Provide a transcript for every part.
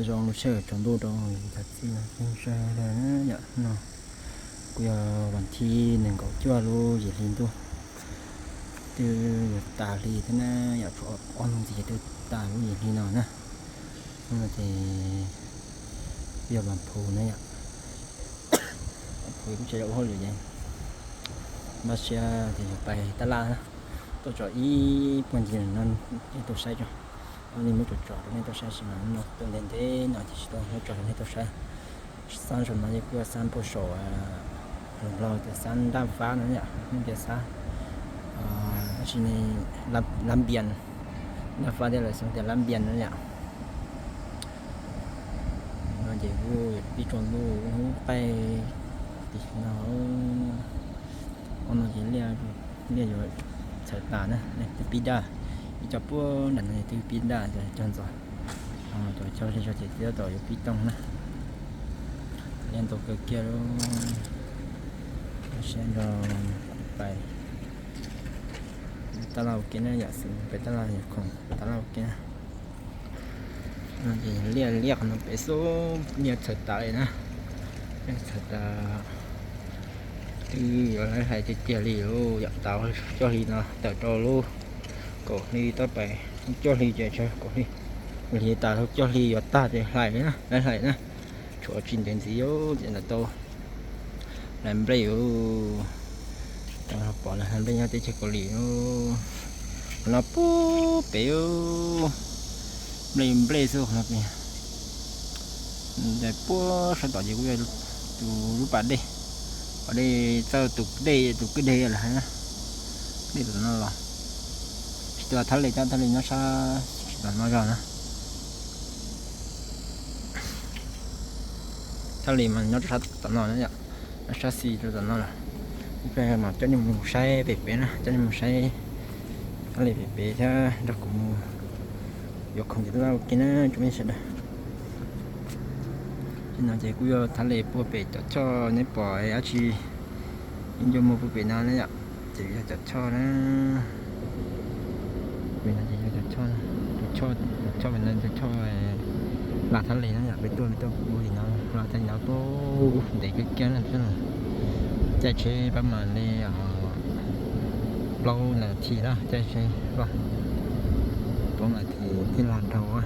Zoo lub sij hawm tsaus ntuj rau cov txiv neej tsa yom. No kuj yog vas thib nees nkaum cuaj lub yim hli ntuj, twb yuav tas hli thiab na yom, tshuav ob hnub ntxiv twb tas lub yim hli no na. Hnub no ces kuj yog vas phuv na yom, vas phuv kuj tsis yog ua hauj lwm ces npaj siab tias yuav pais tab laj na. Tuaj tso ib puag ncig no nej tuaj saib tso, nej muab tso tso rau nej tuaj saib sis mas no tuaj ntev ntev no ces tsis tau muab tso rau nej tuaj saib. Xab saum no ces kuj yog xab puag saum, lus Nplog tias xab Ntaj Fab no yom, nej tias xab, tab sis ne, Lab Npias, Ntaj Fab thiab lawv xeem tias Lab Npias no yom. No ces kuj yuav pib tsaus ntuj hnub qaij tim no. Ob no ces liaj yuav txhawv tas na, twb pib daj, ib co puag nram no ces twb pib daj cog ntxov. Cov cog li tso ces twb tab tom yuav pib tooj na. Liaj ntau kawg kiag lub, siab nrog pais tab laj ua ke na yom, xwm pais tab laj yog khoom tab laj ua ke na. Liaj liaj qhov no pem xub liaj txhawv tas li na, liaj txhawv tas. Twb yuav hlais tiag tiag li yom, tas coj hli no tawm rau lub kaum hli tab pais, lub coj hli ces kaum hli, hli tas lub coj hli yuav tag ces hlais na, hlais na. Tshuav tsis ntev ntxiv ces ntawd tau hlais nplej. Tau pom lawv hlais nplej nyob teb chaws Kaus Lim, qhov no puag pem, nplej nplej xwb qhov no pem. Puag sab tom ces kuj yog tus lub pas dej, pas dej txawj tus dej, tus kwj deg lawm hais na. Dej tom no los tsis tau thab li, thab li nyob sab tsis tom no zog na. Thab li mas nyob rau sab tom no na yom, nyob sab xis rau tom no lawm. Ib pliag mam coj nej mus saib pem pem na, coj nej mus saib thab li pem pem thiab nrog kuv mus yuav khoom ces tab laj ua ke na tsoom phooj ywg sawv daws. Ces no ces kuj yog thab li puag pem cov choj neb pom dab tsi, ib ncua muag puag pem no na yom, ces yog cov choj na. Pem no ces yog cov choj, tus choj, tus choj pem no tus choj hla thab li na yom, peb tuaj peb tuaj ua li no hla thab li no tuaj ntev kawg kiag na. Caij tsheb pab mam li plaub nas this na, caij tsheb plaub nas this thiaj hla dhau.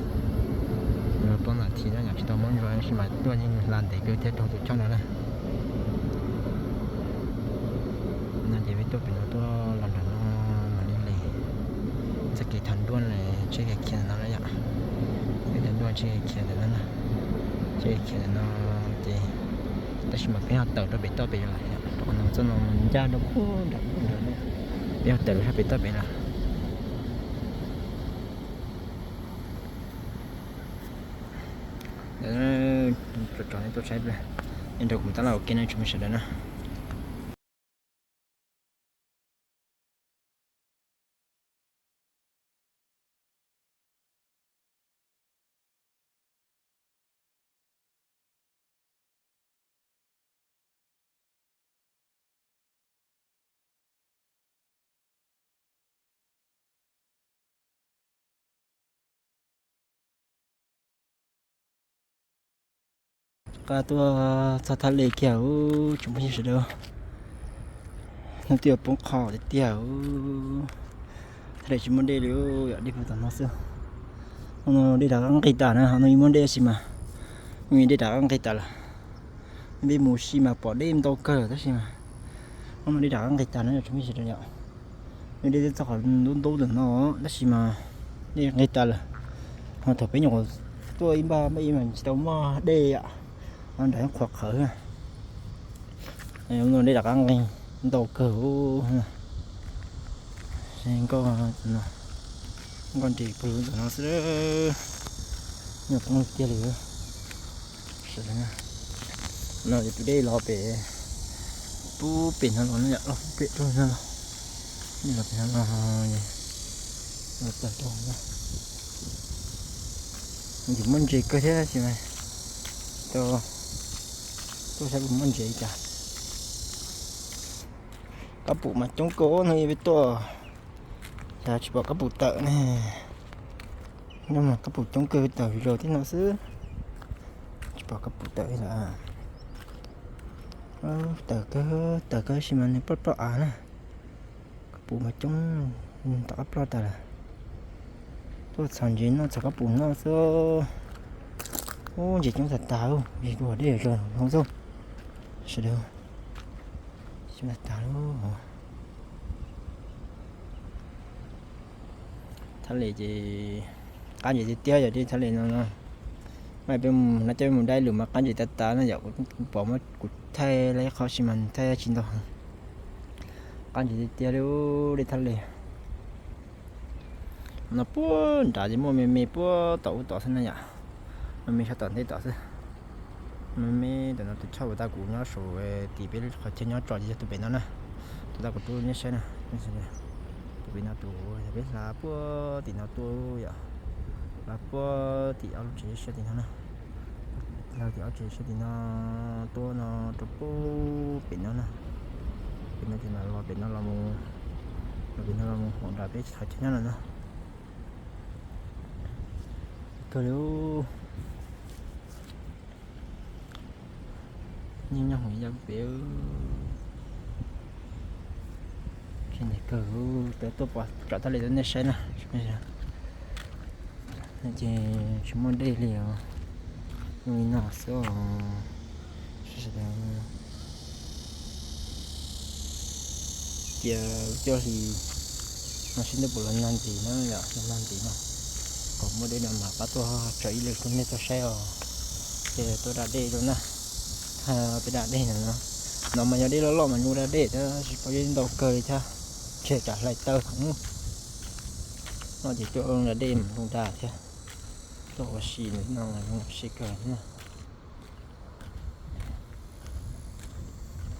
Plaub nas this no yom tsis tau muab ntsuas tab sis mas tuaj yeej hla ntev kawg thiab rau tus choj no na. No ces peb tuaj pem no tuaj los nram no mam li li txoj kev thav nruaj na, tsheb khiav khiav ntawm no na yom. Kev thav nruaj tsheb khiav ntawm no na, tsheb khiav ntawm no ces tab sis mas peb ho tawm rau pem toj pem lawm, rau qhov no txoj no mus ncaj rau puag nram no, peb ho tawm rau sab pem toj pem lawm. Tso tso nej tuaj saib, nej nrog kuv tab laj ua ke na tsoom phooj ywg sawv daws na. Qab tuaj txog thaj li kiag tsoom phooj ywg sawv daws. Hnub twb yuav poob qho tiag tiag, thaj li tsis muaj dej li, yog dej puag tom no xwb. Hnub no dej rov qab nqig tas na, hnub no yeej muaj dej tab sis mas hnub no dej rov qab nqig tas lawm. Peb mus ua si mas pom dej ntau kawg tab sis mas hnub no dej rov qab nqig tas na tsoom phooj ywg sawv daws. Dej twb txog qhov ntub ntub ntawm no tab sis mas dej nqig tas lawm. Ho thaum peb nyuam qhuav tuaj ib npaj ib mas tsis tau muaj dej yom, nrad qhuav qhawv. Hnub no dej rov qab nqig ntau kawg. Nkauj, nkauj nres pw ntawm no xwb, nyuam qhuav tiag li. Sawv daws, no ces tus dej los pem, pub pem no los no yom, los pub pem rau no los, dej los pem no los, los tawm rau no. Yus muaj ntses kawg thiab tab sis mas tau tuaj saib puas muaj ntses li cas. Kab pum mas coob kawg no peb tuaj, cas tsis pom kab pum tawm ne. Nyob mas kab pum coob kawg tawm zis zaus tib no xwb. Koj pum tawm lawm. Tawm kawg, tawm kawg sis mas nws ploj ploj av na. Koj pum mas coob, tom qab ploj tas lawm. Tuaj txhos ntses noj txhos koj pum noj xwb. Ub, ntses coob tag tag, ntses dua dej zog hauv xwb. Sawv daws, coob tag tag li. Thaj les ces qab ntses tiag tiag yog dej thaj les no no. Mas peb mus no coj peb mus dab lwm mas qab ntses tas tas no yom, kuv pom muab kuv thaij lawm ib qho sis mas thaij tsis ntau. Qab ntses tiag tiag li dej thaj les. No puag nrad ces muaj me me puag tom ub tod xwb na yom. Me me sab tom ntej tod xwb. Me me ntawm no tus choj uas tau kuv nyob saum tim peb qhov chaw nyob tso ces yog tus pem no na. Tus tau kuv rub nej saib na. Tus pem no tus yog peb hla puag tim no tuaj yom. Hla puag tim ob lub tsev siab tim no na. Hla tim ob tsev siab tim no tuaj no rau puag pem no na. Pem no ces mam los pem no los mus, los pem no los mus hauv nram peb qhov chaw nyob no na. Kawg li. Nyob nyob hauv ib yam pem. Tsis ntev kawg, peb tuaj pom tsam thaj li rau nej saib na. Ces tsis muaj dej li os. Zoo li no xwb os. Sawv daws cia lub cuaj hli no sib ntuj pum los nag ntxiv na yom, los nag ntxiv no. Kom muaj dej no mas pab tuaj tso ib lwm rau nej tau saib os. Ces tuaj da dej rau na. Peb da dej no, no mas yog dej loj loj mas nyuaj da dej thiab, tsis paub yog ntau kawg li thiab, ntshe tsam hlais taw heev. No ces tuaj da dej mas zoo da thiab. Tuaj ua si no zoo ua si kawg thiab.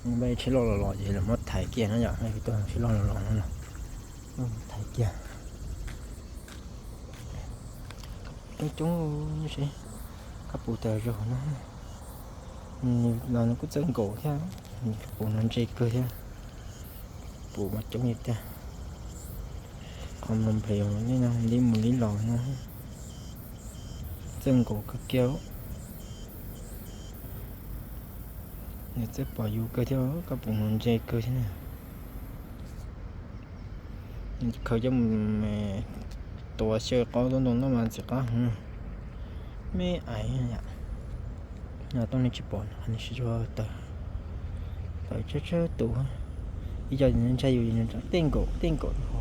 Npaj tsheb loj los los ces lawv muab thaiv kiag no yom, tsheb loj los los no los thaiv kiag. Coob coob seb, kab pum tas zog no. Los nws kuj txawj nkaum thiab, kab pum no ntse kawg thiab. Pum mas coob li tiag. Qhov mus npes li no li mus li los no. Txawj nkaum kawg kiag. Nws txawj pom yus kawg thiab, kab pum no ntse kawg thiab na. Khaws coj mus tuav xyaw qaub tuaj ntoo noj mas ntxim qab heev. Me ais yom. Tooj nej tsis pom no, qhov no siv zog tawm, tawm tsawg tsawg tus. Ib co ntshai yus tej nkaum tej nkaum ho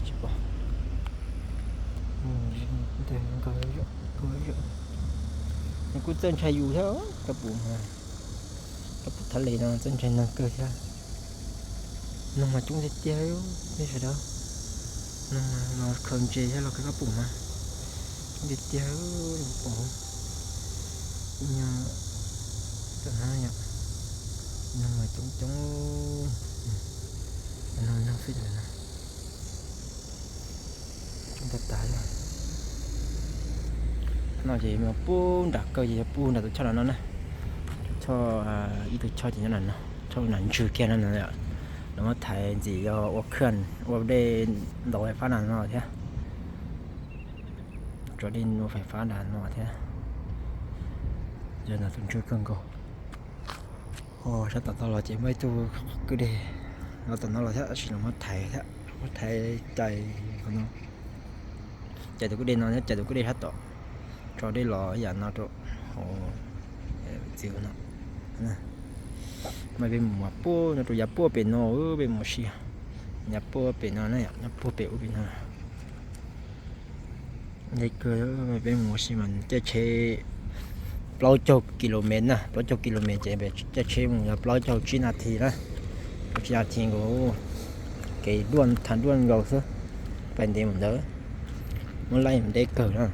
tsis pom. Nws kuj txawj ntshai yus thiab, kab pum, kab pum thaj les no txawj ntshai neeg kawg thiab. Noog mas coob tiag tiag li, nej sawv daws. Noog mas los khaws ntses thiab los khaws kab pum mas coob tiag tiag, pom. Ib nyuag tam no yom, noog mas coob coob, noog noog xwb no. Coob tag tag li. No ces yog puag nram kawg ces yog puag nram tus choj no no na. Choj, ib tug choj ces nyob no, choj nram ntswg kiag no no. Lawv muab thaiv ntxiv yog ua khwj ua dej ntau fais fab nram no thiab. Tso dej ua fais fab nram no thiab. Yog nram tus ntswg kawg nkaus. Sab tom no los ces muaj ib tug kwj deg, los tom no los thiab tab sis los muab thaiv thiab, muab thaiv cais qhov no. Cais tus kwj deg no thiab cais tus kwj deg sab tom, tso dej los ib yam no rau hauv txiv no. Mas peb mus puag no rau yav puag pem no, peb mus ua si yav puag pem no na, yav puag pem ub pem no. Nqe kawg, peb mus ua si mas caij tsheb plaub caug kilomev na, plaub caug kilomev ces caij tsheb mus yog plaub caug tsib nas this na. Plaub tsib nas this nkaus, kev duaj thav duaj nkaus xwb, pais ntev mus ntawd, muab laij mus deb kawg na.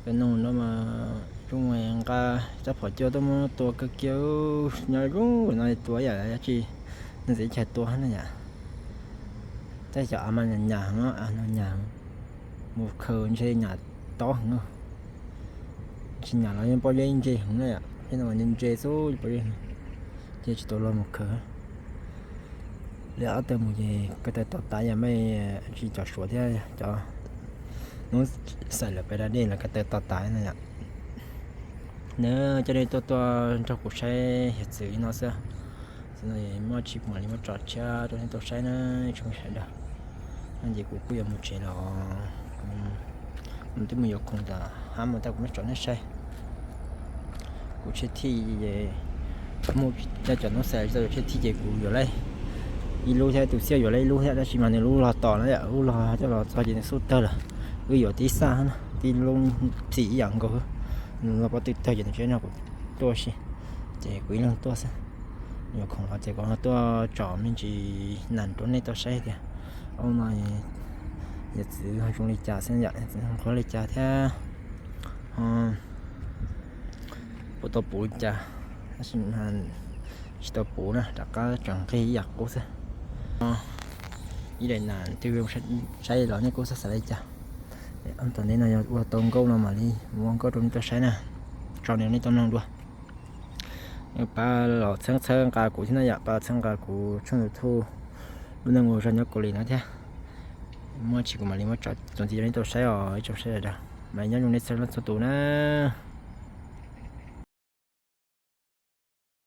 Peb nug no mas zoo nqa tsob phom cua tuaj muab tua kawg kiag, nyob zoo no tua yam dab tsi, nws txiv chaw tua na yom. Tej cov av mas nyam nyam, av no nyam, mus khaws ntshe nyam tob heev, tsis nyam los yeej pob zeb ntse heev na yom, tej no mas ntse ntse xwb pob zeb, ces tsis tau los mus khaws. Li ob tug mus ces ko taw to tas yom, mej tsis cov Suav thiab cov Noob Xais lawv pem da dej los ko taw to tas no yom. Nws coj nej tuaj tuaj nrog kuv saib hiav txwv li no xwb. Txwv no muaj tsis kuv mam li muab tso tshiab rau nej tau saib na, tsoom sawv daws. No ces kuv kuj yuav mus tsev los, kuv twb mus yuav khoom tas hab mas tag kuv muab tso nej saib. Kuv tshiab thij, muaj cov Noob Xais tau yuav tshiab thij ces kuv yuav laib ib lub thiab, tus xiab yuav laib ib lub thiab, tab sis mas nws lub log tom na yom, lub log coj los txog ces nws xub tawg lawm. Wb yuav tib xaj na, tib lub txim ib yam nkaus. Nws log pob tw tawg ces nws tseem nrog kuv tuaj si, ces kuv ib leeg tuaj xwb. Yuav khoom los ces kuv ho tuaj tsom me ntsis nas rau nej tau saib tias ub no yawm txwv ho zoo li cas xwb, yawm txwv ho qhuav li cas thiab ho puas tau puv li cas. Tab sis tsis tau puv na, rov qab tseem nqig ib yam qub xwb. Ib daim nas twg saib los nej kuj xav xav li cas. Tom ntej no yog ua tau nkauj no mam li ua nkauj rau nej tau saib na, tso nws nej tau mloog dua. Pab los txhawb txhawb nqa kuv thiab na yom, pab txhawb nqa kuv tshooj YouTube Lub Neej Ua Zog nyob Kaus Lim no thiab. Muaj tsis kuv mam li muab tso txuas ntxiv rau nej tau saib os ib tsoom saib sawv daws, mam li nyob zoo nej txhua leej txhua tus na.